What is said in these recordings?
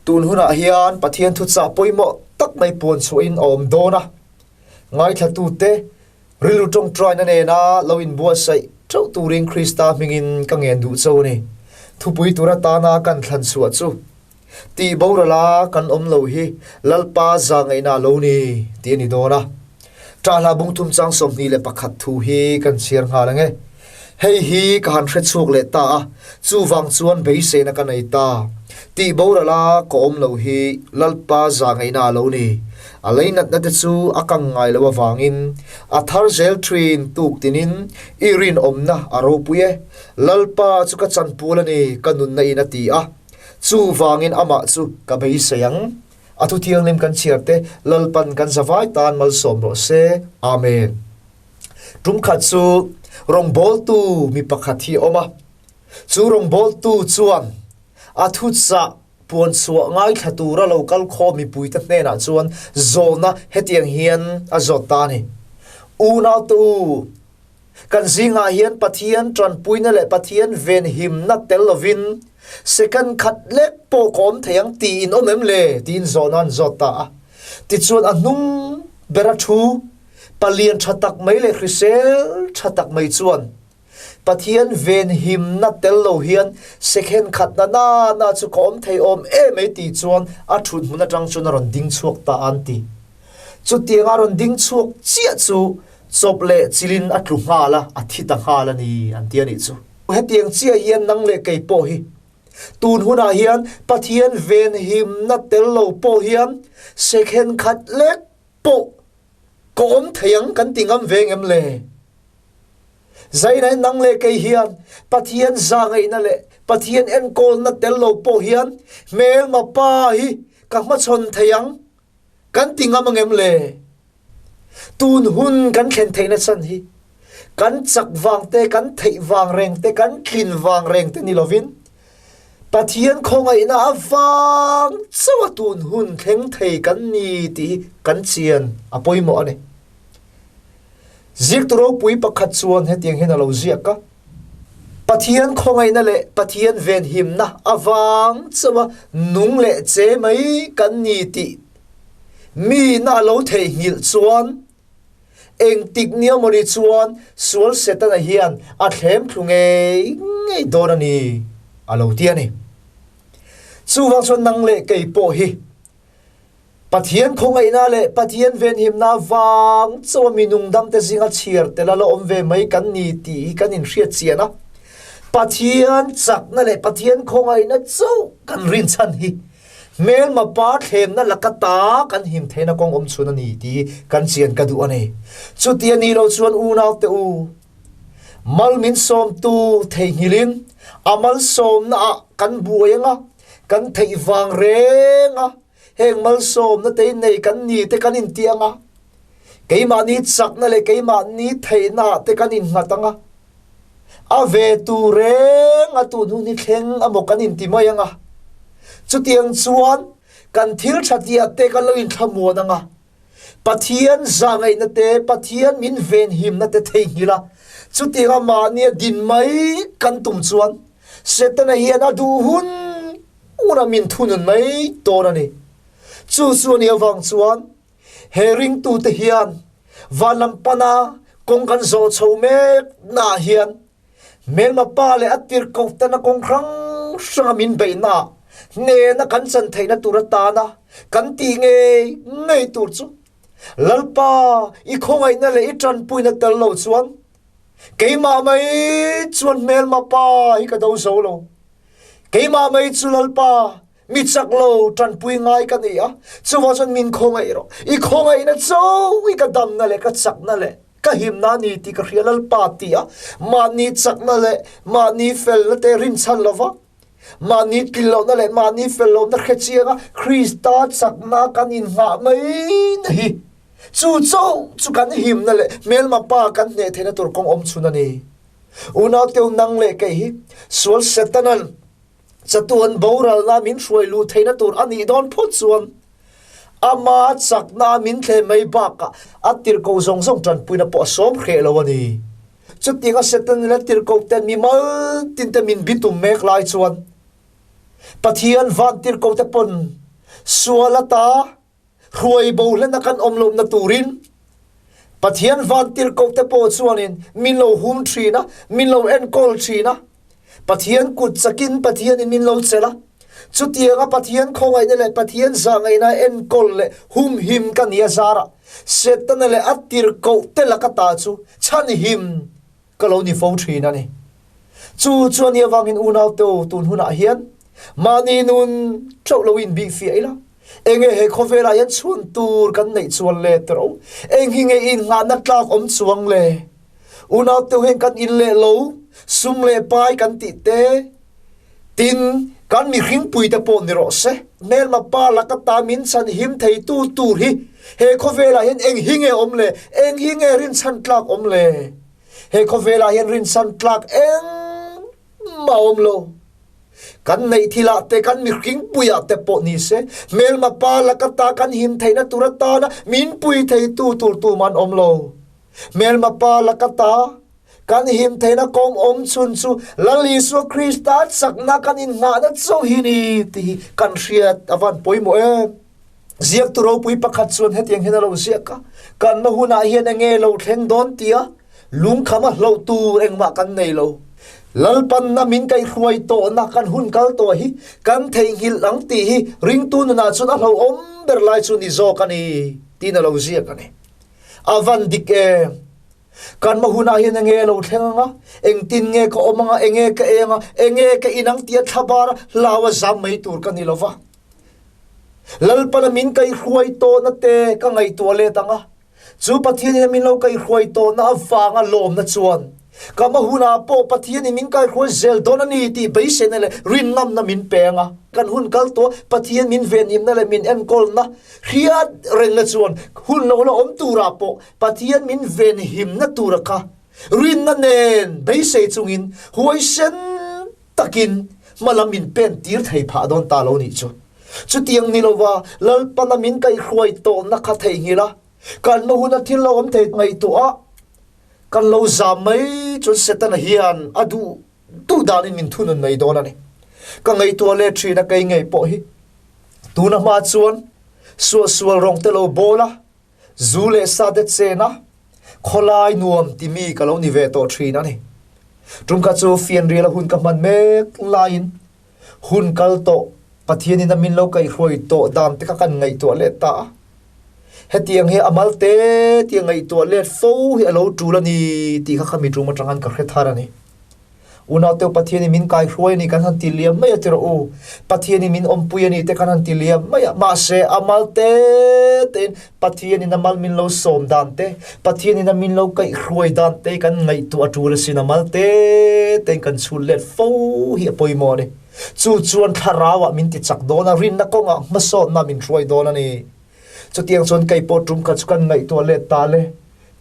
Tun hunah hian Pathian thuchah pawimawh tak mai puan chhuahin a awm dawn a, ngaithlatute rilru tawngtaina nena lo inbuatsaih teuh turin Krista hmingin ka ngen duh cho a ni. Thupui tur atana kan thlan chhuah chu tih borala kan awm lo hi Lalpa zahngaihna a lo ni tih a ni dawn a. Ṭahla bungthum chang 21 thu hi kan chhiar nghal ang e. Hei hi ka han hre chhuak leh ta a, chuvang chuan beiseina ka nei ta. Tih borala ka awm loh hi Lalpa zahngaihna a lo ni. A leinatna te chu a kang ngai loh avangin a thar zel ṭhin tuk tinin i rinawmna a ropui e. Lalpa chu ka chanpual a ni, ka nunna in a ti a. Chuvangin amah chu ka beisei ang. A thu thianghlim kan chhiar te Lalpan kan zavai tan malsawm rawh se. Amen. Tum khat chu rawngbawltu mi pakhat hi a awm a, chu rawngbawltu chuan a thuchah puan chhuah ngaithla tura lo kal khawm mipuite hnenah chuan zawhna hetiang hian a zawt ta a ni, Unaute u, kan zingah hian Pathian tanpuina leh Pathian venhimna tel lovin second khat lek pawh ka awm thei ang tiin awm em le? tiin zawhna an zawt ta a. Tichuan a hnung bera thu Palian tha tak mai leh hrisel tha tak mai chuan Pathian venhimna tel lo hian second khatna na na chu ka awm thei awm em mai tih chuan a thut hmun atang chuan a rawn ding chhuak ta an ti. Chutiang a rawn ding chhuak chiah chu chawp leh chilin a tlu nghal a, a thi ta nghal a ni an ti a nih chu. Hetiang chiah hian nang leh kei pawh hi tun hunah hian Pathian venhimna tel lo pawh hian second khat lek pawh ka awm thei ang kan ti ngam ve ngem le? Zainai nang leh kei hian Pathian zahngaihna leh Pathian enkawlna tel lo pawh hian hmelma pa hi ka hmachhawn thei ang kan ti ngam angem le? Tun hun kan thlen theihna chhan hi kan chak vang te, kan theih vang reng te, kan tlin vang reng te ni lovin Pathian khawngaihna avang chauh a tun hun thleng thei kan ni tih hi kan chian a pawimawh a ni. Zirtu ropui pakhat chuan hetiang hian a lo ziak a, Pathian khawngaihna leh Pathian venhimna avang chauh a nung leh che mai kan ni tih miin a lo theihnghilh chuan Engtik nia mawni chuan sual Setana hian a thlem thlu ngei ngei dawn a ni, a lo ti a ni. Chuvang chuan nang leh kei pawh hi Pathian khawngaihna leh Pathian venhimna vang chauha mi nungdamte zinga chhiar tel a la awm ve mai kan ni tih hi kan inhriat chian a. Pathian chakna leh Pathian khawngaihna chauh kan rinchhan hi Hmelma pa thlemna laka ta kan him theihna kawng awm chhun a ni tih kan chian ka duh a ni. Chuti a nih loh chuan unaute u, mal min sawmtu theihnghilhin a malsawmna ah kan buai anga, kan theih vang reng a, heng malsawmna te nei kan ni te kan inti anga, keimahni chakna leh keimahni theihna ah te kan innghat anga, A ve tu reng a tun hun hi thleng amaw kan inti mai ang a. Chutiang chuan kan thil tha tiah te kan lo inthlamuan ang a. Pathian zahngaihna te, Pathian min venhimna te theihnghilh a, chutianga mahnia din mai kan tum chuan Setana hian a duh hun hun a min thunun mai dawn a ni. Chu chu a nih avang chuan He ringtute hian van lam pana kawng kan zawh chho mek naah hian hmelma pa leh a tirhkoh tana kawng hrang hranga min beihnaah hnena kan chan theihna tur atana kan tih ngei ngei tur chu Lalpa i khawngaihna leh i tanpuina tel lo chuan keimah mai chuan hmelma pa hi ka do zo lo. Keimah mai chu Lalpa Mi chak lo tanpui ngai ka ni a, chuvang chuan min khawngaih rawh. I khawngaihna cho i ka damna leh ka chakna leh ka himna a ni tih ka hria Lalpa ti a, mahni chakna leh mahni felna te rinchhan lova, mahni tlin lohna leh mahni fel lohna hre chianga Krista chakna kan inngah mai na hi chu chauh chu kan himna leh hmelma pa kan hneh theihna tur kawng awm chhun a ni. Unauteu nang leh kei hi sual Setanan Chatuan boralna min hruai luh theihna tur a nih dawn phawt chuan ama chakna min thlem mai bakah a tirhkoh zawng zawng tanpuina pawh a sawm hreh lo a ni. Chutianga Satan leh tirhkoh ten mimal tinte min bitum mek lai chuan. Pathian vantirhkohte pawn sual ata hruai bo hlena kan awm lohna turin Pathian vantirhkohte pawh chuanin min lo hum thin a, min lo enkawl thin a. Pathian kut chakin Pathianin min lo chelh a. Chutianga Pathian khawngaihna leh Pathian zahngaihna enkawl leh humhim ka nia zarah Setana leh a tirhkohte laka ta chu chhanhim ka lo ni fo thin a ni. Chu chu a nih avangin unaute u tun hunah hian mahni nun chauh lo in bih fiah ila, enge he khawvelah hian chhun tur kan neih chuan le tawh u, eng hi nge innghahna tlak awm chuang le? Unaute u heng kan in leh lo, sum leh pai kan tih te, tin kan mihringpui te pawh ni rawh se, hmelma pa laka ta min chhan him theitu tur hi he khawvelah hian eng hi nge awm le, eng hi nge rinchhan tlak awm le? He khawvelah hian rinchhan tlak engmah a awm lo. Kan neih thilah te, kan mihringpuiah te pawh ni se, hmelma pa laka ta kan him theihna tur atana min pui theitu tur tumah an awm lo. Hmelma pa laka ta kan him theihna kawng awm chhun chu Lal Isua Krista chakna kan innghahna chauh hi ni tih hi kan hriat a van pawimawh em. Ziaktu ropui pakhat chuan hetiang hian a lo ziak a, Kan hma hunah hian enge lo thleng dawn tia lungkham a hloh tur engmah kan nei lo. Lalpanna min kaihhruai tawhna kan hun kal tawh hi kan theihnghilh ang tih hi ringtu nunah chuan a hlauhawm ber lai chu ni zawk a ni tiin a lo ziak a ni. A van dik em? Kan hma hunah hian enge lo thleng anga, engtin nge ka awm anga, enge ka eng a, enge ka in ang tia thlabar a hlau a zam mai tur ka ni lo va. Lalpana min kaihhruai tawhna te ka ngaihtuah let ang a, chu Pathianin min lo kaihhruai tawhna avanga lawmna chuan ka hma hunah pawh Pathianin min kaihhruai zel dawn a ni tih beiseina leh rinngamna min pe ang a. Kan hun kal tawh Pathian min venhimna leh min enkawlna hriat rengna chuan hun lo la awm turah pawh Pathian min venhimna tura kha rinna nen beisei chungin huaisen takin hmalam min pen tir thei phah dawn ta lo nih chu. Chutiang ni lova Lalpana min kaihhruai tawhna kha theihnghilh a, kan hma huna thil lo awm thei ngaihtuah a, kan lo zam mai chuan Setana hian a duh duh danin min thunun mai dawn a ni. Ka ngaihtuah leh thin a kei ngei pawh hi tuna hma chuan suahsual rawng te lo bawl a, Zu leh sa te chen a, khawlai nuam ti mi ka lo ni ve tawh thin a ni. Tumkhat chu fianrial a hun ka hman mek laiin hun kal tawh Pathianin a min lo kaihhruai tawh dan te kha kan ngaihtuah let ta a. Hetiang hi a mal te tia ngaihtuah let fo hi a lo tul a ni tih kha khami tum atang khan ka hre thar a ni. Unauteu Pathianin min kaihruai a ni kan han ti liam mai a ti rawh u. Pathianin min awmpui a ni te kan han ti liam mai a. Mahse, a mal te tein Pathianin a mal min lo sawm dan te, Pathianin a min lo kaihruai dan te kan ngaihtuah a tul asin a mal te tein kan chhun let fo hi a pawimawh a ni. Chu chuan thlarauah min ti chak dawn a, rinna kawngah hmasawnna min hruai dawn a ni. Chutiang chuan kei pawh tum kha chu kan ngaihtuah let ta le.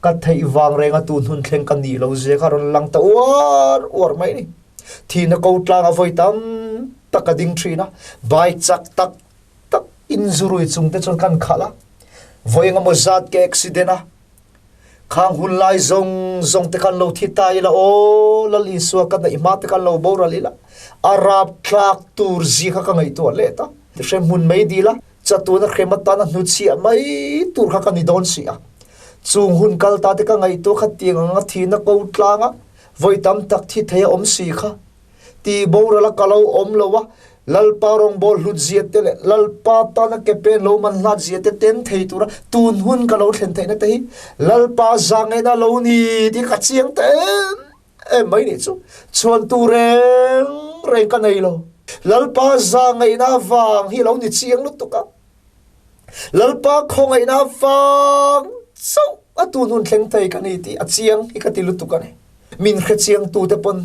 Ka theih vang renga tun hun thleng ka nih lo zia kha rawn lang ta uar uar mai ni. Thihna ko tlang a vawi tam tak a ding thin a, bike chak tak tak in zurui chung te chuan kan khalh a, vawi engemaw zat ka accident a, khang hun lai zawng zawng te khan lo thi ta ila aw Lal Isua ka neih hma te khan lo boral ila, a rapthlak tur zia kha ka ngaihtuah let a, hremhmun mai dil a. Chatuna hrem atana hnuchhiah mai tur kha ka ni dawn si a. Chung hun kal ta te ka ngaihtuah kha tiang anga thihna ko tlang a, vawi tam tak thi thei a awm si kha. Tih boral a ka lo awm lo a, Lalpa rawngbâwl hlut zia te leh Lalpa tana ke pen lo man hlat zia te ten thei tura tun hun ka lo thlen theihna te hi Lalpa zahngaihna lo ni tih ka chiang ta em em mai nih chu. Chhuan tur reng reng ka nei lo. Lalpa zahngaihna avang hi a lo ni chiang lutuk a. Lalpa khawngaihna avang chauh a tun hun thleng thei ka ni tih a chiang hi ka ti lutuk a ni. Min hre chiang tute pawn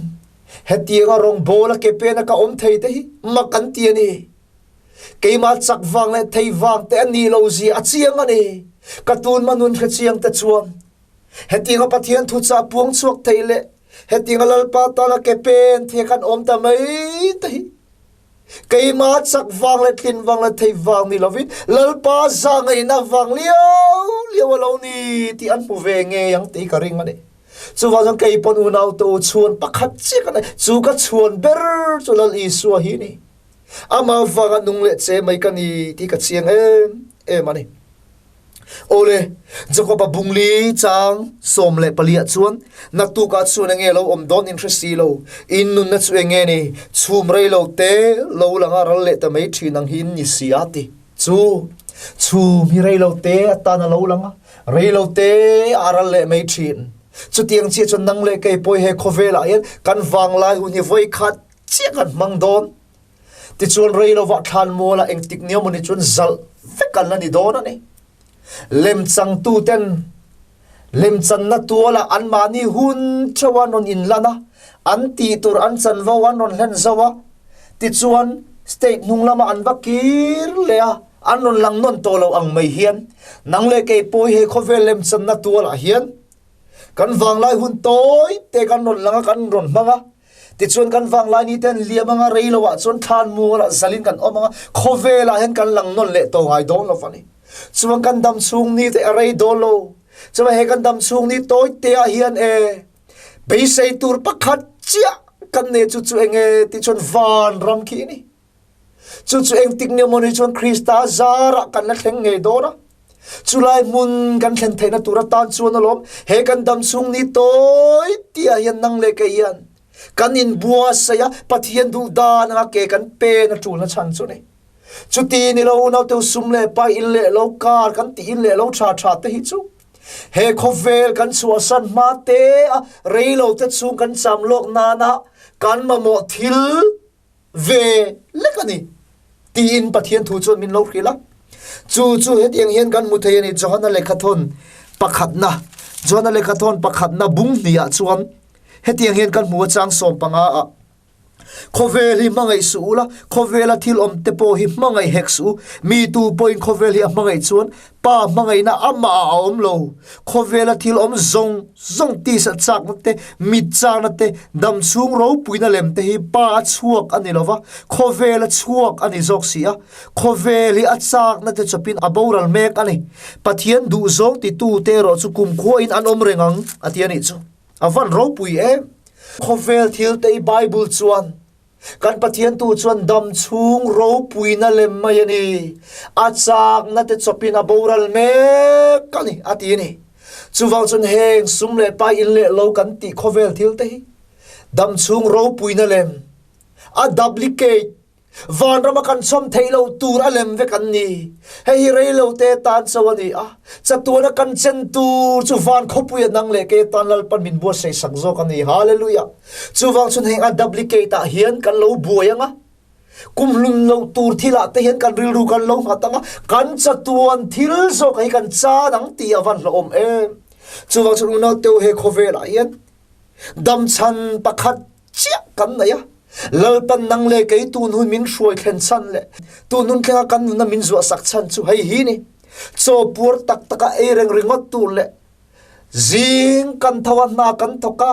hetianga rawngbawl a ke pen a ka awm thei te hi mak an ti a ni. Keimah chak vang leh thei vang te a nih lo zia a chiang a ni. Ka tunma nun hre chiang te chuan Hetianga Pathian thuchah puang chhuak thei leh hetianga Lalpa tana ke pen thei kan awm ta mai te hi keimah chak vang leh tlin vang leh thei vang ni lovin Lalpa zahngaihna vang liau liau a lo ni tih an hmu ve ngei ang tih ka ring a ni. Chuvang chuan kei pawn unaute u chhuan pakhat chiah ka nei, chu ka chhuan ber chu Lal Isua hi a ni. Amah vanga nung leh che mai ka ni tih ka chiang em em a ni. Awle, Jakob-a bungli chang 14 ah chuan naktukah chuan enge lo awm dawn in hre si lo, in nunna chu enge ni, chhum rei lo te lo langa ral leh ta mai thin ang hi in ni si a ti. Chu chhum hi rei lo te atan a lo lang a, rei lo te a ral leh mai thin. Chutiang chiah chuan nang leh kei pawh he khawvelah hian kan vanglai hun hi vawi khat chiah kan hmang dawn. Tichuan rei lovah thlanmualah engtik ni emaw ni chuan zalh vek an la ni dawn a ni. Lemchangtuten lemchanna tualah anmahni hun theuh an rawn inlan a, an tih tur an chanvo an rawn hlen zo a, tichuan state hnung lamah an va kir leh a, an rawn lang nawn tawh lo ang mai hian nang leh kei pawh hi he khawvel lemchanna tualah hian kan vanglai hun tawi te kan rawn lang a, kan rawn hmang a. Tichuan kan vanglai ni ten liam anga rei lo ah chuan thlan mual ah zalin kan awm anga khawvel ah hian kan lang nawn leh tawh ngai dawn lo a ni. Chuan kan dam chhung ni te a rei dawn lo. Chuan he kan dam chhung ni tawi te ah hian e beisei tur pakhat chiah kan nei chu chu enge ti chuan vanram khi a ni. Chu chu engtik ni emaw ni chuan Krista zarah kan la thleng ngei dawn a. Chulai hmun kan thlen theihna tur atan chuan alawm he kan dam chhung ni tawi tihah hian nang leh kei hian kan inbuatsaih a, Pathian duh dan anga ke kan pen a ṭulna chhan chu ni. Chuti ni lo unaute sum leh pai in leh lo kar kan tih in leh lo ṭha ṭha te hi chu he khawvel kan chhuahsan hma te a rei lo te chhung kan cham lawk nana kan mamawh thil ve lek a ni tiin Pathian thu chuan min lo hrilh a. Chu chu hetiang hian kan hmu thei a ni, Johana lehkhathawn pakhatna, Johana lehkhathawn pakhatna bung hniah chuan hetiang hian kan hmu a chang 15 ah, Khawvel hi hmangaih suh ula, khawvela thil awm te pawh hi hmangaih hek suh u, mi tu pawhin khawvel hi a hmangaih chuan Pa hmangaihna amah ah a awm lo. Khawvela thil awm zawng zawng tisa chakna te, mit chakna te, dam chhung ropuina lem te hi Pa a chhuak a ni lo va, khawvel a chhuak a ni zawk si a. Khawvel hi a chakna te chawpin a boral mek a ni. Pathian duhzawng titu te erawh chu kumkhua in an awm reng ang, a ti a nih chu. A van ropui em! Khawvel thil te i Bible chuan Kan Pathian tu chuan dam chhung ropuina lem mai a ni. A chakna te chawpin a boral mek a ni, a ti a ni. Chuvang chuan heng sum leh pai in leh lo kan tih khawvel thil te hi dam chhung ropuina lem, a duplicate, vanrama kan chhawm theih loh tur a lem vek an ni. Hei hi rei lo te tan cho a ni a, chatuana kan chen tur chu van khawpuia nang leh kei atan Lalpan min buatsaih sak zawk a ni. Hallelujah! Chuvang chuan heng a duplicate ah hian kan lo buai anga, kumhlun loh tur thil ah te hian kan rilru kan lo nghat anga, kan chatuan thil zawk hi kan chan ang tih a van hlauhawm em. Chuvang chuan unau teu he khawvel ah hian damchhan pakhat chiah kan nei a, Lalpan nang leh kei tun hun min hruai thlen chhan leh tun hun thlenga kan nunna min zuah sak chhan chu hei hi ni. Chaw puar tak taka ei reng ringawt tur leh zing kan tho a hna kan thawk a,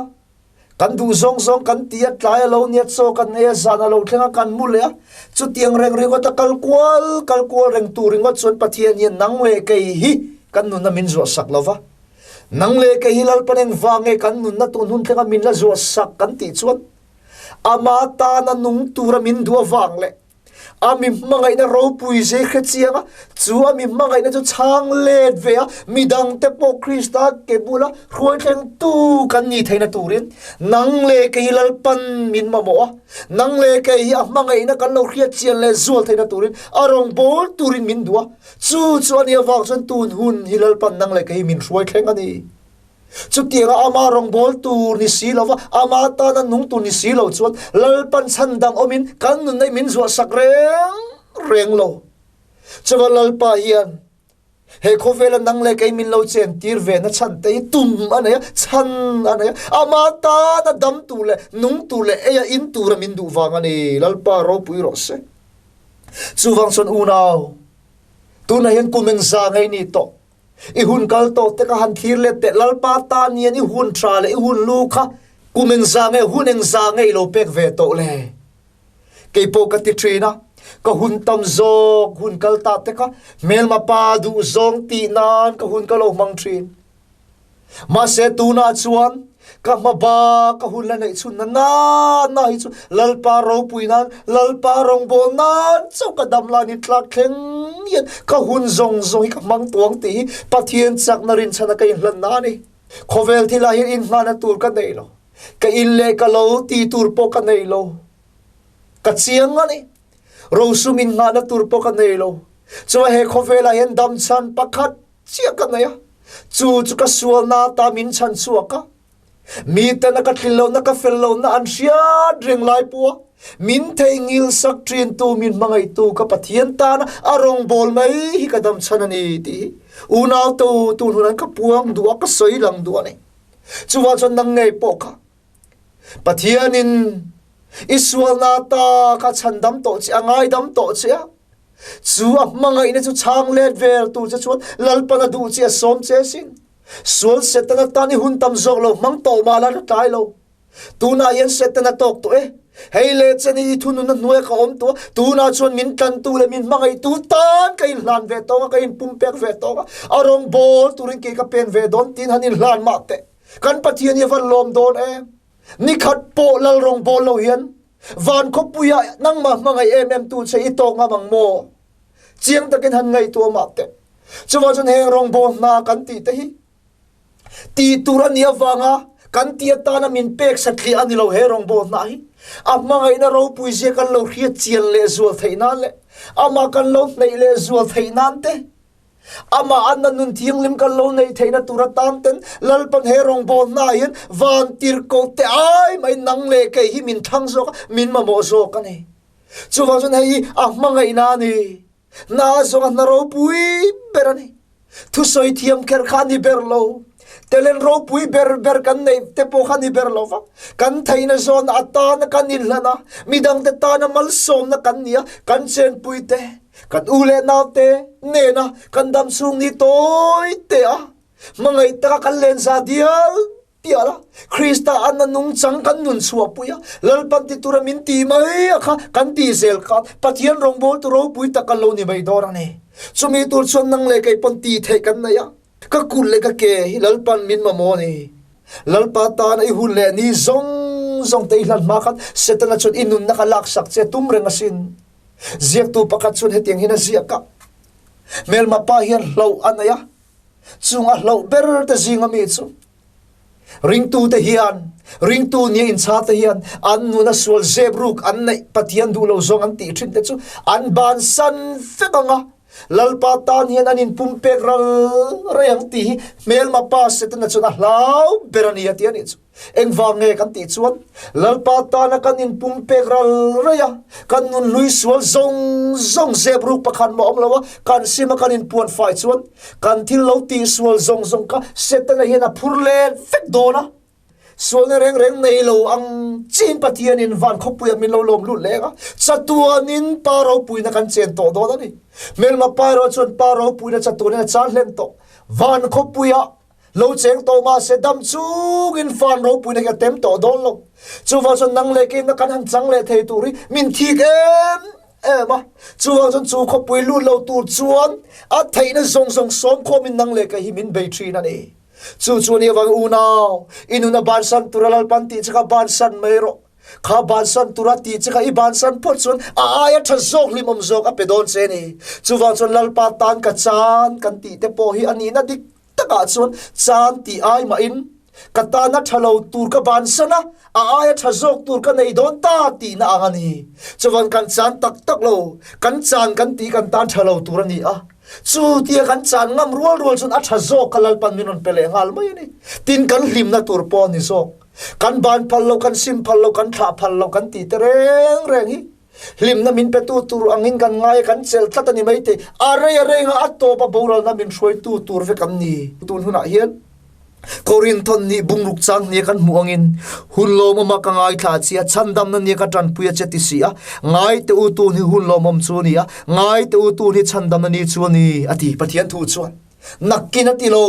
Kan duh zawng zawng kan ti a, tlai a lo nia, chaw kan ei a, zan a lo thleng a, kan mu leh a. Chutiang reng ringawt a kal kual kal kual reng tur ringawt chuan Pathian hian nang leh kei hi kan nunna min zuah sak lo va. Nang leh kei hi Lalpan engvang nge kan nunna tun hun thlenga min la zuah sak kan tih chuan ama tana nung tura min duh avang leh A mi hmangaihna ropui zai hre chiang a, chu a mi hmangaihna chu chhang let ve a, midangte pawh Krista ke bula hruai thlengtu kan nih theihna turin nang leh kei hi Lalpan min mamawh a, nang leh kei hi a hmangaihna kan lo hriat chian leh zual theihna turin a rawngbâwl turin min duh a, chu chu a nih avang chuan tun hun hi Lalpan nang leh kei hi min hruai thleng a ni. Chutianga ama rawngbâwl tur ni si lova, ama tana nung tur ni si lo chuan Lalpan chhan dang awmin kan nunna hi min zuah sak reng reng lo. Chuvan Lalpa hian he khawvela nang leh kei min lo chen tir ve na chhan te hi tum a nei a, chhan a nei a, ama tana dam tur leh nung tur leh eia in tura min duh vang a ni. Lalpa ropui rawh se. Chuvang chuan unau, tunah hian kum engza ngei ni tawh? I hun kal tawh te ka han thlir let teh Lalpa tan hian i hun tha leh i hun lu kha kum engza nge hun engza nge i lo pek ve tawh le? Kei pawh ka ti thin a, ka hun tam zawk hun kal ta te kha hmelma pa duh zawng tih nan ka hun ka lo hmang thin. Mahse tunah chuan. Ka hma bak ka hun la neih chhun na na na hi chu Lalpa ropui nan, Lalpa rawngbawl nan chauh ka dam lai ni tlak thleng hian ka hun zawng zawng hi ka hmang tuang tih hi Pathian chakna rinchhana ka inhlanna a ni. Khawvel thilah hian inhmanna tur ka nei lo. Ka in leh ka lo ti tur pawh ka nei lo. Ka chiang a ni. Rosum inngahna tur pawh ka nei lo. Chuan he khawvelah hian damchhan pakhat chiah ka nei a. Chu chu ka sualna ata min chhan chhuak a. Miten a ka tlin lohna ka fel lohna an hriat reng lai pawh a min theihnghilh sak ṭhintu min hmangaihtu ka Pathian tana a rawngbâwl mai hi ka damchhan a ni tih hi unau to tun hun an ka puang duh a, ka sawi lang duh a ni. Chuvang chuan nang ngei pawh kha Pathianin i sualna ta kha chhandam tawh che a, ngaidam tawh che a, chu a hmangaihna chu chhang let vel tur che chuan Lalpan a duh che a sawm che sin. Sual Setana tan i hun tam zawk lo hmang tawh mah la tlai lo. Tunah hian Setana tawk tawh e. Hei leh chen i thununna hnuaia ka awm tawh a, tunah chuan min tlantu leh min hmangaihtu tan ka inhlan ve tawng a, ka inpumpek ve tawng a, a rawngbawl turin kei ka pen ve dawn tiin han inhlan mah teh. Kan Pathian hi a van lawm dawn em? Nikhat pawh lal rawngbawl lo hian van khawpuiah nangmah hmangaih em em tu che i tawk ngam ang maw? Chiang takin han ngaihtuah mah teh. Chuvang chuan heng rawngbawl hna kan tih te hi tih tur a nih avanga kan tih atana min pek satliah a ni lo he rawngbawl hna hi. A hmangaihna ropui zia kan lo hriat chian leh zual theih nan leh amah kan lo hnaih leh zual theih nan te Amah anna nun thianghlim kan lo neih theihna tur atan ten Lalpan he rawngbâwl hnaah hian vantirhkoh te ai mai nang leh kei hi min thlang zawk a, min mamawh zawk a ni. Chuvang chuan hei hi a hmangaihna a ni. Hna zawnga hna ropui ber a ni. Thusawi thiam kher kha a ni ber lo. Talent ropui ber ber kan neih te pawh kha a ni ber lo va. Kan theihna zawn atana kan inhlan a, midangte tana malsawmna kan ni a, kan chenpui te, Kan u leh naute nena kan dam chhung ni tawi te a hmangaih taka kan len za dial dial a, Krista anna nungchang kan nun chhuahpui a, Lalpan ti tura min ti mai a kha kan ti zel khan Pathian rawngbawltu ropui tak kan lo ni mai dawn a ni. Chumi tur chuan nang leh kei pawn ti theih kan nei a, ka kut leh ka ke hi Lalpan min mamawh a ni. Lalpa tana i hun leh ni zawng zawng te i hlan hma khan Setana chuan i nunna kha laksak che tum reng asin. Ziaktu pakhat chuan hetiang hian a ziak a, Hmelma pa hian hlauh a nei a, chung a hlauh ber te zinga mi chu ringtute hian ringtu nia inchhate hian an nuna sual zep ruk an neih Pathian duh lo zawng an tih thin te chu an bansan vek ang a, Lalpa tan hian an inpumpek ral rei ang tih hi hmelma pa Setana chuan a hlau ber a ni a ti a nih chu. Engvang nge kan tih chuan Lalpa tana kan inpumpek ral rei a, kan nunhlui sual zawng zawng zep ruk pakhat mah awm lo a, kan sim a kan inpuan fai chuan kan thil lo tih sual zawng zawng kha Setana hian a phur let vek dawn a. Sualna reng reng nei lo ang chiin Pathianin van khawpuiah min lo lawm lut leng a, chatuanin Pa ropuina kan chen tawh dawn a ni. Hmelma pa erawh chuan Pa ropuina chatuanin a chan hlen tawh. Van khawpuiah Lo cheng tawh mahse dam chungin fan ropuina hi a tem tawh dawn lo. Chuvang chuan nang leh keimah kan han chang leh thei tur hi min thik em em a. Chuvang chuan chu khawpui lut lo tur chuan a theihna zawng zawng sawm khawmin nang leh kei hi min bei thin a ni. Chu chu a nih avangin unau, i nun a bansan tura Lalpan tih che kha bansan mai rawh. Kha bansan tura tih che kha i bansan phawt chuan a aia tha zawk hlimawm zawk a pe dawn che a ni. Chuvang chuan Lalpa tan ka chan kan tih te pawh hi a nihna dik takah chuan chan tih ai mahin ka tana tha lo tur ka bansan a, a aia tha zawk tur ka nei dawn ta tihna ang a ni. Chuvan kan chan tak tak lo, kan chan kan tih kan tan tha lo tur a ni a. Chu tia kan chan ngam rual rual chuan a tha zawk kha Lalpan min rawn pe leh nghal mai a ni. Tin, kan hlimna tur pawh a ni zawk. Kan ban phal lo, kan sim phal lo, kan thlah phal lo kan tih te reng reng hi Hlimna min petu tur angin kan ngai a, kan chelh tlat a ni maithei. A rei a reng a, a tawp a boralna min hruaitu tur vek an ni. Tun hunah hian Korinthon nih bungruk chang nia kan hmuh angin hun lawmawma ka ngaithla che a, chhandamna nia ka tanpui a che ti si a, ngai teh u tun hi hun lawmawm chu a ni a, ngai teh u tun hi chhandamna ni chu a ni, a ti. Pathian thu chuan nakin a ti lo,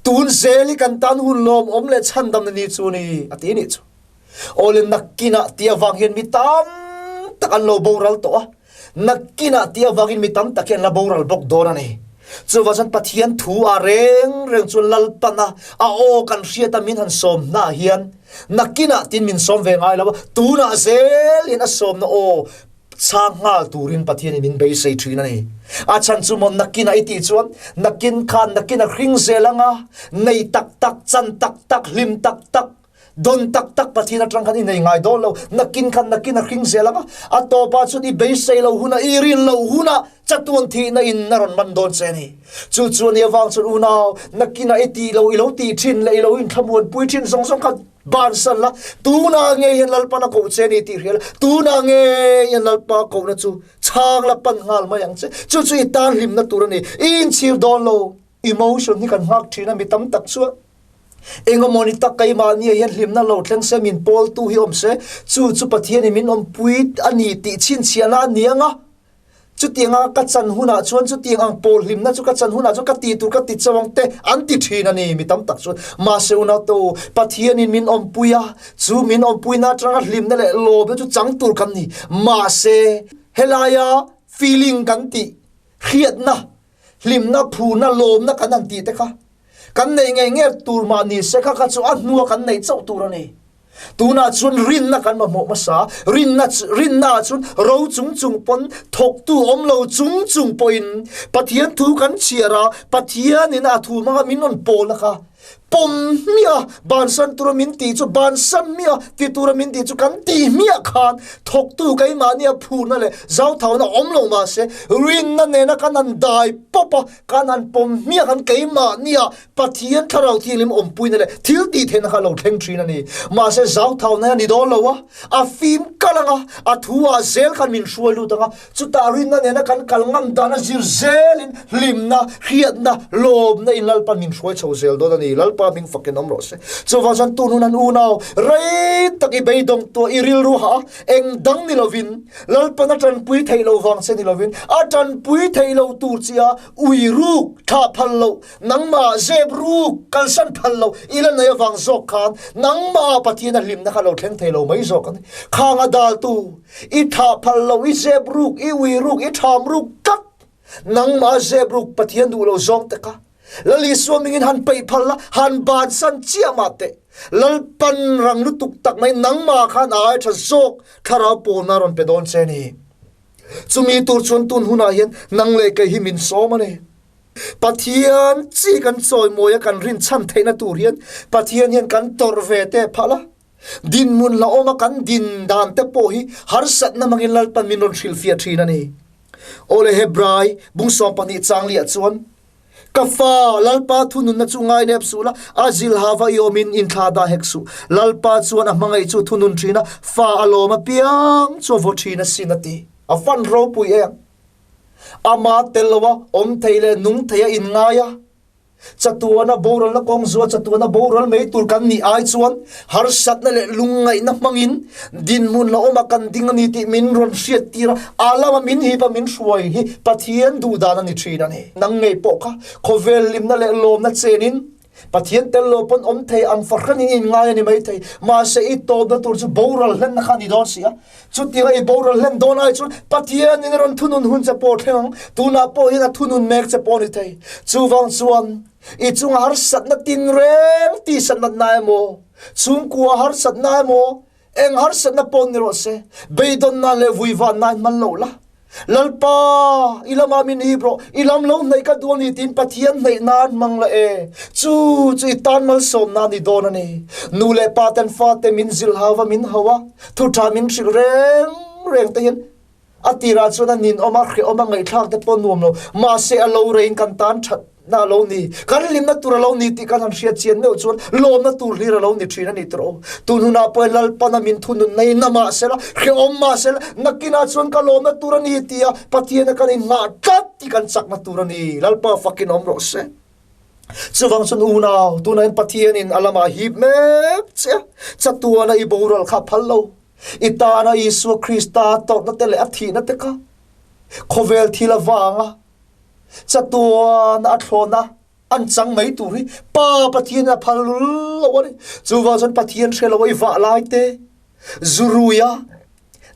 tun zel hi kan tan hun lawmawm leh chhandamna ni chu a ni, a ti nih chu. Awle nakinah tih avang hian mi tam tak an lo boral tawh a, nakinah tih avangin mi tam tak hi an la boral bawk dawn a ni. Chuvang chuan Pathian thu ah reng reng chuan Lalpan a a aw kan hriat a min han sawm hna hian nakinah tin min sawm ve ngai lo a, tunah zelin a sawmna aw chhang nghal turin Pathianin min beisei thin a ni. A chhan chu maw nakinah i tih chuan nakin khan nakin a hring zel anga nei tak tak, chan tak tak, hlim tak tak, Don tak tak Pathian atang khan i nei ngai dawn lo. Nakin khan nakin a hring zel ang a, a tawpah chuan i beisei lo hunah, i rin lo hunah chatuan thihna in a rawn man dawn che a ni. Chu chu a nih avang chuan unau, nakinah i tih lo, i lo tih thin leh i lo inthlamuanpui thin zawng zawng kha bansan la, tunah ngei hian Lalpan a koh che a ni tih hria la, tunah ngei hian Lalpa kohna chu chhang la pan nghal mai ang che. Chu chu i tan hlimna tur a ni. I inchhir dawn lo. Emotion hi kan nghak thin a, mi tam tak chuan engemaw ni tak keimahni ah hian hlimna lo thleng se, min pawltu hi awm se, chu chu Pathianin min awmpui a ni tih chhinchhiahna a ni ang a, chutianga ka chan hunah chuan chutiang ang pawl hlimna chu ka chan hunah chuan ka tih tur ka ti chauh ang te an ti thin a ni mi tam tak chuan. Mahse unaute u, Pathianin min awmpui a, chu min awmpuina atanga hlimna leh lawmna chu chang tur kan ni. Mahse helaia feeling kan tih hriatna Hlimna, phurna, lawmna kan han tih te kha kan neih ngei ngei tur mah ni se kha kha chu a hnua kan neih chauh tur a ni. Tunah chuan rinna kan mamawh hmasa, rinna rinna ah chuan ro chung chung pawn thawktu awm lo chung chung pawhin Pathian thu kan chhiar a, Pathianin a thu hmanga min rawn pawlna kha Pawm hmiah bansan tura min tih chu bansan hmiah ti tura min tih chu kan tih hmiah khan thawktu keimahnia phurna leh zauthauna awm lo mahse rinna nena kan han dai pawp a, kan han pawm hmiah khan keimahnia Pathian thlarau thianghlim awmpuina leh thil tih theihna kha a lo thleng thin a ni. Mahse zauthauna hi a ni dawn lo a, a fim kal ang a, a thu ah zel khan min hruai lut ang a, Chutah rinna nena kan kal ngam dan a zir zelin hlimna, hriatna, lawmna in Lalpa min hruai chho zel dawn a ni. Lalpa hming fakin awm rawh se. Chuvang chuan tun hun an unau rei tak i beidawng tuah i rilru hah a, eng dang ni lovin Lalpan a tanpui theih lo vang che ni lovin a tanpui theih lo tur chi a ui ruk thlah phal loh, nangmah zep ruk kalsan phal loh i la nei avang zawk khan nangmah Pathian a hlimna kha lo thleng thei lo mai zawk a ni. Khang a daltu I thah phal lo, i zep ruk, i ui ruk, i ṭham ruk tlat. Nangmah zep ruk Pathian duh lo zawng te kha. Lal Isua mingin han peih phal la, han bansan chiah mah teh. Lalpan rang lutuk tak mai nangmah khan a ai ṭha zawk thlarau pawlna rawn pe dawn che ni. Chumi tur chuan tun hunah hian nang leh kei hi min sawm a ni. Pathian chi kan chawimawi a kan rinchhan theihna tur hian Pathian hian kan tawrh ve teh phal a. Dinhmun hlauhawma kan din dan te pawh hi harsatna hmangin Lalpan min rawn hrilhfiah thin a ni. Awle Hebrai bungsawm pahnih changliah chuan, Ka fa, Lalpa thununna chu ngainep suh la, a zilhava i awmin inthla dah hek suh. Lalpa chuan a hmangaih chu thunun thin a, fa a lawm apiang chu a vaw thin asin a ti. A fan ropui em? Ama tel loa awm thei leh nung thei a inngai a. Chatuana boralna kawng zual chatuana boral mai tur kan nih ai chuan harsatna leh lungngaihna hmangin dinhmun hlauhawmah kan ding a ni tih min rawn hriattir a, a lama min hip a min hruai hi Pathian duhdan a ni thin a ni. Nang ngei pawh kha khawvel hlimna leh lawmna chenin Pathian tel lo pawn awm thei ang fahranin i inngai a ni maithei, mahse i tawpna tur chu boral hlenna kha a ni dawn si a. Chutianga i boral hlen dawn ai chuan Pathianin a rawn thunun hun che pawh thleng ang. Tunah pawh hian a thunun mek che pawh a ni thei. Chuvang chuan i chunga harsatna tinreng tihsatnatna emaw, chhungkua harsatna emaw, eng harsatna pawh ni rawh se, beidawnna leh vuivanna in hman loh la. Lalpa, i lamah min hip rawh, i lam lo hnaih ka duh a ni tiin Pathian hnaih nan hmang la e. Chu chu i tan malsawmna a ni dawn a ni. Nu leh pa ten fate min zilh hau va, min hau a, thu tha min hrilh reng reng te hian a tirah chuan a ninawm a, hrehawm a, ngaihthlak te pawh nuam lo. Mahse a lo reiin kan tan that na a lo ni, kan hlimna tur a lo ni tih kan han hriat chian meuh chuan lawmna tur hlir a lo ni thin a ni tawh. Tun hunah pawhin Lalpana min thunun nei na mah sela, hrehawm mah sela, nakinah chuan ka lawmna tur a ni tia Pathiana kan inngah tlat tih kan chakna tur a ni. Lalpa fakin awm rawh se. Chuvang chuan unau, tunah hian Pathianin a lamah hip mek che a, chatuana i boral kha a phal lo. I tana Isua Krista tawrhna te leh a thihna te kha khawvel thil avanga Chatuan a thlawn a, an chang mai tur hi Pa Pathian a phal lul lo a ni. Chuvang chuan Pathian hre lo i vah lai te, zu rui a,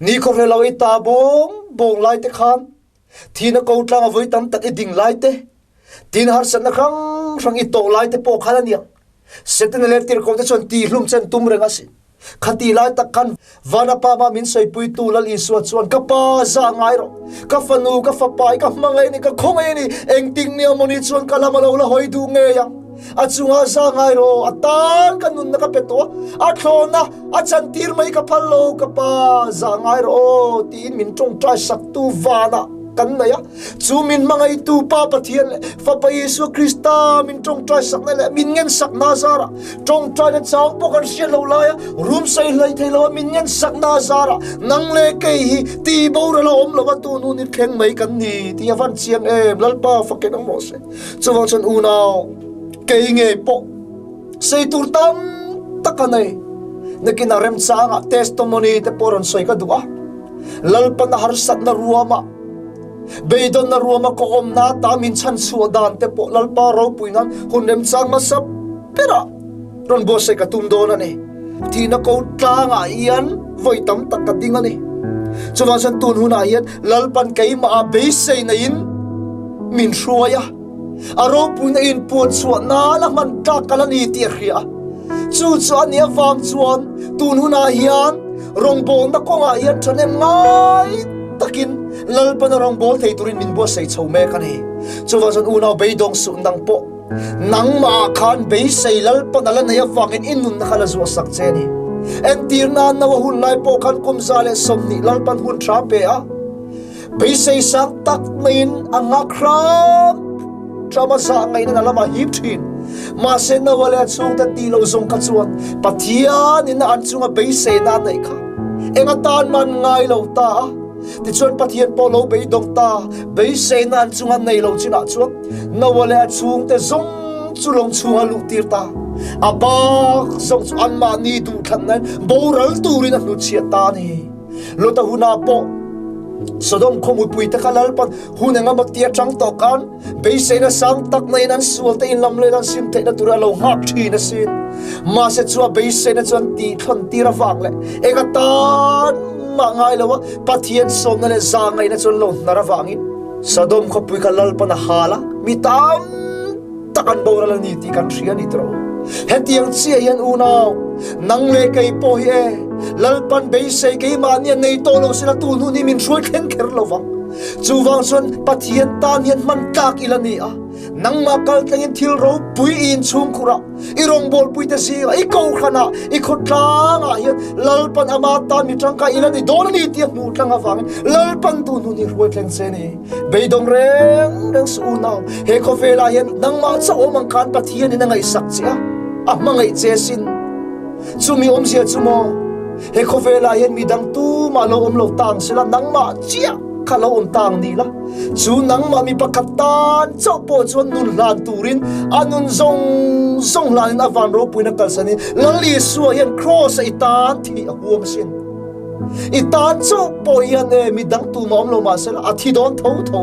nikhaw hre lo i ta bawng bawng lai te khan, thihna ko tlang a voi tam tak i ding lai te, Tin harsatna hrang hrang i tawh lai te pawh khan a niang. Setana leh tirhkohte chuan tihhlum chen tum reng a si. Khati lai tak khan Vana Pa mah min sawipuitu Lal Isua chuan, Ka pa, zah ngai rawh. Ka fanu, ka fapa i ka hmangaih a ni, ka khawngaih a ni. Engtik nia mawni chuan ka lam a lo la hawi duh ngei ang. A chungah zah ngai rawh, a tan ka nunna ka pe tawh a, a thlawhna a chantir mai ka phal lo, ka pa, zah ngai rawh aw, tiin min tawngtai saktu vanah kan nei a. Chu min hmangaihtu Pa Pathian leh Fapa Isua Krista min tawngtai sakna leh min ngen sakna zarah tawngtaina chang pawh kan hriat loh laia rum sawi hlei thei loa min ngen sakna zarah nang leh kei hi ti boral a awm lova tun hun hi thleng mai kan ni tih a van chiang em Lalpa fakin awm rawh se. Chuvang chuan unau kei ngei pawh sei tur tam tak a nei. Nakinah remchangah testimony te pawh rawn sawi ka duh a. Lalpan a harsatna ruamah beidawnna ruama ka awmna ata min chhan chhuah dan te pawh Lalpa ropui nan hun remchang hmasa berah rawn buatsaih ka tum dawn a ni. Thihna ko tlangah hian vawi tam tak ka ding a ni. Chuvang chuan tun hunah hian Lalpan keimah ah beisei neiin min hruai a. A ropuina inpuan chhuah nan a hman tlak kal a ni tih a hria a. Chu chu a nih avang chuan tun hunah hian rawngbawlna kawngah hian thahnem ngai takin Lalpana rawngbâwl thei turin min buatsaih chho mek a ni. Chuvang chuan unau beidawng suh nang pawh nangmahah khan beisei Lalpana la nei avangin i nunna kha la zuahsak che a ni. Entir nan Noa hun lai pawh khan kum 120 Lalpan hun tha pe a. Beisei sang tak maiin a nghak hram hram a, zah ngaihna na lamah hip thin. Mahse Noah leh a chhungte tih loh zawng kha chuan Pathianin a an chunga beiseina a neih kha eng atan mah an ngai lo ta a. Tichuan Pathian pawh lo beidawng ta, beiseina an chunga nei lo chinah chuan Noah leh a chhungte zawng chu lawng chhunga luh tir ta. A bak zawng chu anmahni duhthlannain boral turin a hnutchhiah ta a ni. Lota hunah pawh Sodom khaw mupuite kha Lalpan hun eng emaw ti atang tawh khan beiseina sang tak naiin an sualte inlam leh an sim theihna tur a lo nghak thin asin. Mahse chu a beiseina chuan tihthlawn tir avang leh eng atan mah ngai lo a Pathian sawmna leh zahngaihna chuan lo hnar avangin Sodom khawpui kha Lalpan a hal a, mi tam tak an boral a ni tih kan hria a ni tawh. Hetiang chiah hian unau, nang leh kei pawh hi e, Lalpan beisei keimahni a nei tawh lo sila tun hun hi min hruai thleng kher lo vang. Chuvang chuan Pathian tan hian hman tlak ila ni a, nangmah kal tlengin thil ropui i inchhungkhurah, i rawngbawlpuite zingah, i kohhranah, i khawtlangah hian Lalpan ama tan mi tangkai ila ni dawn a ni tih a hmuh tlang avangin Lalpan tun hun hi hruai thleng che ni. Beidawng reng reng suh unau, he khawvelah hian nangmah chauh awm ang khan Pathianin a ngaihsak che a, a hmangaih che asin. Chumi awmzia chu maw, he khawvelah hian midang tumah lo awm lo ta ang sela, nangmah chiah kha lo awm ta ang ni la, chu nangmah mi pakhat tan chauh pawh chuan nun hlan turin a nun zawng zawng hlanin a van ropuina kalsanin Lal Isua hian Kraws-a i tan thih a huam asin. I tan chauh pawh hian e mi dang tumah awm lo mahsela a thi dawn tho tho.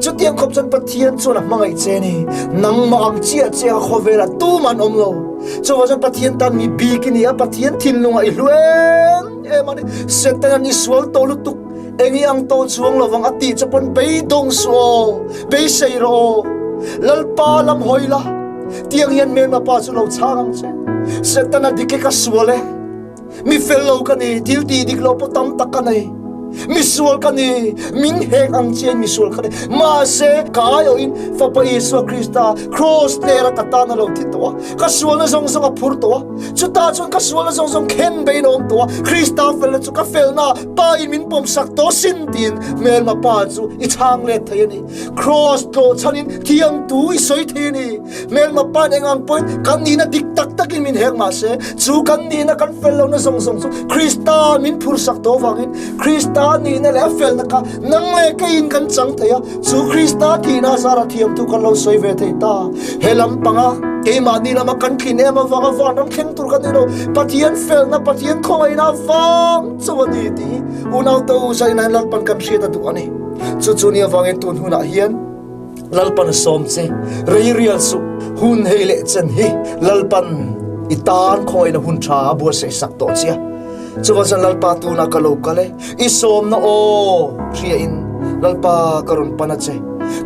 Chutiang khawp chuan Pathian chuan a hmangaih che a ni. Nangmah ang chiah chiah kha khawvelah tumah an awm lo. Chuvang chuan Pathian tan mi bik i ni a, Pathian thinlungah i hlu em em a ni. Satan-a'n i sual tawh lutuk, eng i ang tawh chuang lovang a tih che pawn beidawng suh aw, beisei rawh aw. Lalpa lam hawi la, tiang hian hmelma pa chu lo chhang ang che. Satan-a dik hi ka sual e. Mi fel lo ka ni, thil tih dik lo pawh tam tak ka nei. Mi sual ka ni, min hek ang chiain mi sual ka ni. Mahse, ka aiawhin Fapa Isua Krista kraws hlera ka tan a lo thi tawh a, ka sualna zawng zawng a phur tawh a. Chutah chuan ka sualna zawng zawng khen beiin a awm tawh a, Krista felna chu ka felna Pa in min pawmsak tawh sin tiin hmelma Pa chu i chhang let thei a ni. Kraws tlawh chhanin thiamtu i sawi thei a ni. Hmelma pan eng ang pawhin kan nihna dik tak takin min hek mah se, chu kan nihna kan fel lohna zawng zawng chu Krista min phursak tawh avangin Krista nihna leh a felna kha nang leh keiin kan chang thei a, chu Krista thihna zara thiamtu kan lo sawi ve thei ta. He lam panga keimahni lama kan thlin em avanga vanram thleng tur kan ni lo, Pathian felna, Pathian khawngaihna avang chauh a ni tih hi unaute u zainain Lalpan kan hriat a duh a ni. Chu chu ni avangin tun hunah hian Lalpan a sawm che, rei rial suh, hun hei leh chen hi Lalpan i tan khawngaihna hun tha a buatsaih sak tawh che a. Chuvang chuan Lalpa tunah ka lo kal e, i sawmna aw hria in. Lalpa ka rawn pan a che.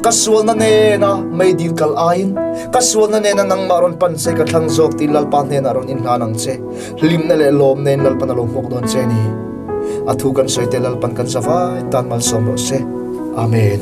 Ka sualna nena meidil kal aiin ka sualna nena nangmah rawn pan che ka thlang zawk tiin Lalpa hnenah rawn inhlan ang che. Hlimna leh lawm nen Lalpan a lo hmuak dawn che a ni. A thu kan sawi te Lalpan kan zavai tan malsawm rawh se. Amen.